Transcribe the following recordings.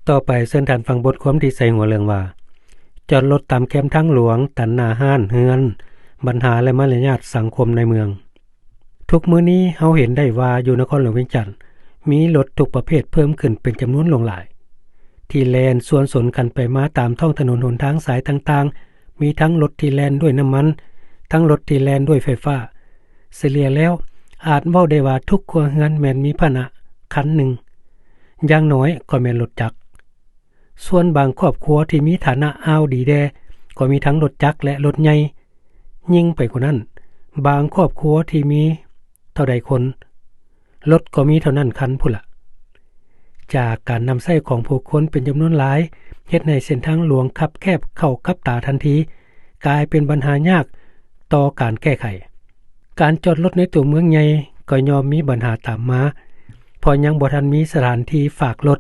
ຕໍ່ໄປເຊີນທ່ານຟັງບົດຄວາມທີ່ໃສ່ຫົວເລື່ອງວ່າ ຈອດລົດຕາມແຄມທາງຫຼວງ, ຕັນໜ້າຮ້ານເຮືອນ, ບັນຫາ ແລະ ມາລະຍາດສັງຄົມໃນເມືອງ. ທຸກມື້ນີ້ເຮົາເຫັນໄດ້ວ່າຢູ່ນະຄອນຫຼວງວຽງຈັນ ມີລົດທຸກປະເພດເພີ່ມຂຶ້ນເປັນຈຳນວນຫຼວງຫຼາຍ ທີ່ແລ່ນຊວນສົນກັນໄປມາຕາມທ້ອງຖະໜົນຫົນທາງສາຍຕ່າງໆ, ມີທັງລົດທີ່ແລ່ນດ້ວຍນ້ຳມັນ, ທັງລົດທີ່ແລ່ນດ້ວຍໄຟຟ້າ. ສະເລ່ຍແລ້ວ ອາດເວົ້າໄດ້ວ່າທຸກຄົວເຮືອນແມ່ນມີພາຫະນະຄັນໜຶ່ງ, ຢ່າງໜ້ອຍກໍແມ່ນລົດຈັກ. ສ່ວນບາງຄອບຄົວທີ່ມີຖານະອ້າວດີແດ່ ກໍມີທັງລົດຈັກ ແລະ ລົດໃຫຍ່. ຍິ່ງໄປກວ່ານັ້ນ, ບາງຄອບຄົວທີ່ມີເທົ່າໃດຄົນ, ລົດກໍມີເທົ່ານັ້ນຄັນພຸ້ນລະ. ຈາກການນຳໃຊ້ຂອງຜູ້ຄົນເປັນຈຳນວນຫຼາຍ, ເຮັດໃຫ້ເສັ້ນທາງຫຼວງຄັບແຄບເຂົ້າກັບຕາທັນທີ, ກາຍເປັນບັນຫາຍາກຕໍ່ການແກ້ໄຂ. ການຈອດລົດໃນຕົວເມືອງໃຫຍ່ກໍຍ່ອມມີບັນຫາຕາມມາ, ເພາະຍັງບໍ່ທັນມີສະຖານທີ່ຝາກລົດ,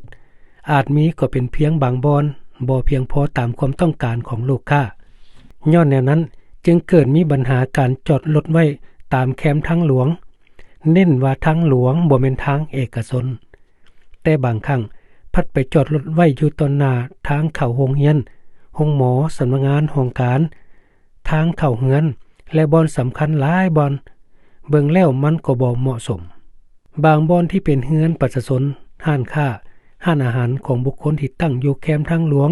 ອາດມີກໍເປັນພຽງບາງບ່ອນ, ບໍ່ພຽງພໍຕາມຄວາມຕ້ອງການຂອງລູກຄ້າ. ຍ້ອນແນວນັ້ນ, ຈຶ່ງເກີດມີບັນຫາການຈອດລົດໄວ້ຕາມແຄມທາງຫຼວງ, ເນັ້ນວ່າທາງຫຼວງ, ບໍ່ແມ່ນທາງເອກະຊົນ. ແຕ່ບາງຄັ້ງພັດໄປຈອດລົດໄວ້ຢູ່ຕໍ່ໜ້າທາງເຂົ້າໂຮງຮຽນ, ໂຮງໝໍ, ສຳນັກງານ, ຫ້ອງການ, ທາງເຂົ້າເຮືອນ ແລະ ບ່ອນສຳຄັນຫຼາຍບ່ອນ, ເບິ່ງແລ້ວມັນກໍບໍ່ເໝາະສົມ. ບາງບ່ອນທີ່ເປັນເຮືອນປະຊາຊົນ, ຮ້ານຄ້າ, ຮ້ານອາຫານຂອງບຸກຄົນທີ່ຕັ້ງຢູ່ແຄມທາງຫຼວງ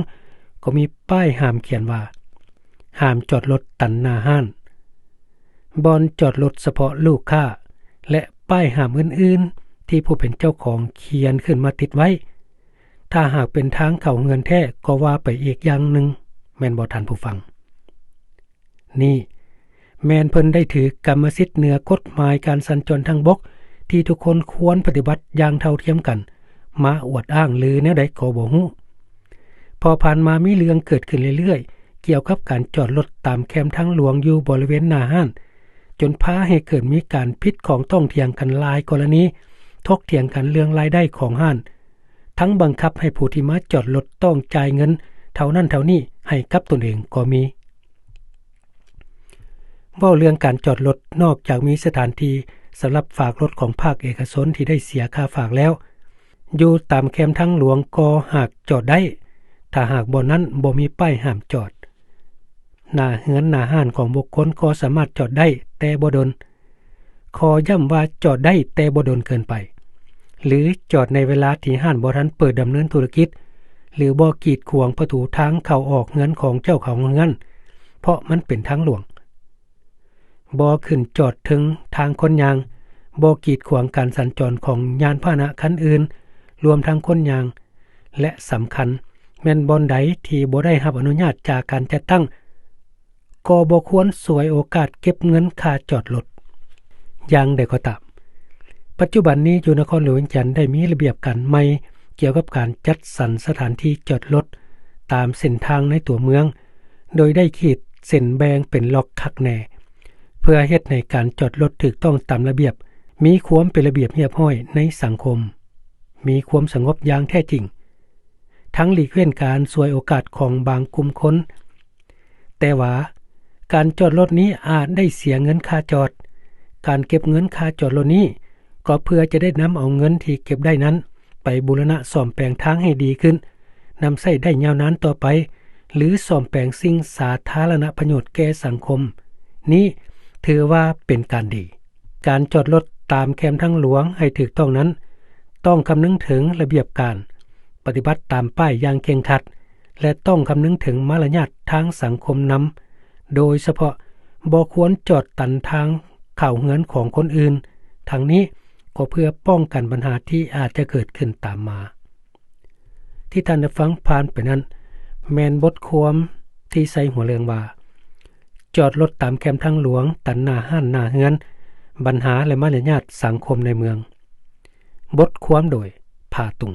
ກໍມີປ້າຍຫ້າມຂຽນວ່າ ຫ້າມຈອດລົດຕັນໜ້າຮ້ານ, ບ່ອນຈອດລົດສະເພາະລູກຄ້າ ແລະ ປ້າຍຫ້າມອື່ນໆ ທີ່ຜູ້ເປັນເຈົ້າຂອງຂຽນຂຶ້ນມາຕິດໄວ້. ຖ້າຫາກເປັນທາງເຂົ້າເຮືອນແທ້ກໍວ່າໄປອີກຢ່າງໜຶ່ງ, ແມ່ນບໍ່ທ່ານຜູ້ຟັງ? ນີ້ແມ່ນເພິ່ນໄດ້ຖືກຳມະສິດເໜືອກົດໝາຍການສັນຈອນທາງບົກ ທີ່ທຸກຄົນຄວນປະຕິບັດຢ່າງເທົ່າທຽມກັນ ມາອວດອ້າງຫຼືແນວໃດກໍບໍ່ຮູ້. ເພາະຜ່ານມາມີເລື່ອງເກີດຂຶ້ນເລື້ອຍໆ ກ່ຽວກັບການຈອດລົດຕາມແຄມທາງຫຼວງຢູ່ບໍລິເວນໜ້າຮ້ານ, ຈົນພາໃຫ້ເກີດມີການຜິດຂອງຕ້ອງຖຽງກັນຫຼາຍກໍລະນີ, ຖົກຖຽງກັນເລື່ອງລາຍໄດ້ຂອງຮ້ານ, ທັງບັງຄັບໃຫ້ຜູ້ທີ່ມາຈອດລົດຕ້ອງຈ່າຍເງິນເທົ່ານັ້ນເທົ່ານີ້ໃຫ້ກັບຕົນເອງກໍມີ. ເວົ້າເລື່ອງການຈອດລົດ, ນອກຈາກມີສະຖານທີ່ສຳລັບຝາກລົດຂອງພາກເອກະຊົນທີ່ໄດ້ເສຍຄ່າຝາກແລ້ວ, ຢູ່ຕາມແຄມທາງຫຼວງກໍຫາກຈອດໄດ້, ຖ້າຫາກບ່ອນນັ້ນບໍ່ມີປ້າຍຫ້າມຈອດ. ໜ້າເຮືອນໜ້າຮ້ານຂອງບຸກຄົນກໍສາມາດຈອດໄດ້, ແຕ່ບໍ່ດົນ. ຂໍຢ້ຳວ່າຈອດໄດ້ແຕ່ບໍ່ດົນເກີນໄປ ຫຼື ຈອດໃນເວລາທີ່ຮ້ານບໍ່ທັນເປີດດຳເນີນທຸລະກິດ ຫຼື ບໍ່ກີດຂວາງປະຕູທາງເຂົ້າອອກເຮືອນຂອງເຈົ້າຂອງເຮືອນ, ເພາະມັນເປັນທາງຫຼວງ. ບໍ່ຂຶ້ນຈອດເທິງທາງຄົນຍ່າງ, ບໍ່ກີດຂວາງການສັນຈອນຂອງຍານພາຫະນະຄັນອື່ນ, ລວມທັງຄົນຍ່າງ, ແລະ ສຳຄັນແມ່ນບ່ອນໃດທີ່ບໍ່ໄດ້ຮັບອະນຸຍາດຈາກການຈັດຕັ້ງ ກໍບໍ່ຄວນສວຍໂອກາດເກັບເງິນຄ່າຈອດລົດ. ຢ່າງໃດກໍຕາມ, ປັດຈຸບັນນີ້ຢູ່ນະຄອນຫຼວງວຽງຈັນໄດ້ມີລະບຽບການໃໝ່ກ່ຽວກັບການຈັດສັນສະຖານທີ່ຈອດລົດຕາມເສັ້ນທາງໃນຕົວເມືອງ, ໂດຍໄດ້ຂີດເສັ້ນແບ່ງເປັນລັອກຄັກແນ່, ເພື່ອເຮັດໃຫ້ການຈອດລົດຖືກຕ້ອງຕາມລະບຽບ, ມີຄວາມເປັນລະບຽບຮຽບຮ້ອຍໃນສັງຄົມ, ມີຄວາມສະຫງົບຢ່າງແທ້ຈິງ, ທັງຫຼີກເວັ້ນການສວຍໂອກາດຂອງບາງກຸ່ມຄົນ. ແຕ່ວ່າການຈອດລົດນີ້ອາດໄດ້ເສຍເງິນຄ່າຈອດ. ການເກັບເງິນຄ່າຈອດລົດນີ້ ກໍເພື່ອຈະໄດ້ນຳເອົາເງິນທີ່ເກັບໄດ້ນັ້ນ ໄປບູລະນະສ້ອມແປງທາງໃຫ້ດີຂຶ້ນ, ນຳໃຊ້ໄດ້ຍາວນານຕໍ່ໄປ ຫຼື ສ້ອມແປງສິ່ງສາທາລະນະປະໂຫຍດແກ່ສັງຄົມ. ນີ້ຖືວ່າເປັນການດີ. ການຈອດລົດຕາມແຄມທາງຫຼວງໃຫ້ຖືກຕ້ອງນັ້ນ ຕ້ອງຄຳນຶງເຖິງລະບຽບການປະຕິບັດຕາມປ້າຍຢ່າງເຄັ່ງຄັດ ແລະ ຕ້ອງຄຳນຶງເຖິງມາລະຍາດທາງສັງຄົມນຳ, ໂດຍສະເພາະບໍ່ຄວນຈອດຕັນທາງເຂົ້າເຮືອນຂອງຄົນອື່ນ, ທັງນີ້ກໍເພື່ອປ້ອງກັນບັນຫາທີ່ອາດຈະເກີດຂຶ້ນຕາມມາ. ທີ່ທ່ານໄດ້ຟັງຜ່ານໄປນັ້ນ ແມ່ນບົດຄວາມທີ່ໃສ່ຫົວເລື່ອງວ່າ ຈອດລົດຕາມແຄມທາງຫຼວງ, ຕັນໜ້າຮ້ານໜ້າເຮືອນ, ບັນຫາ ແລະ ມາລະຍາດສັງຄົມໃນເມືອງ. ບົດຄວາມໂດຍ ພາຕຸງ.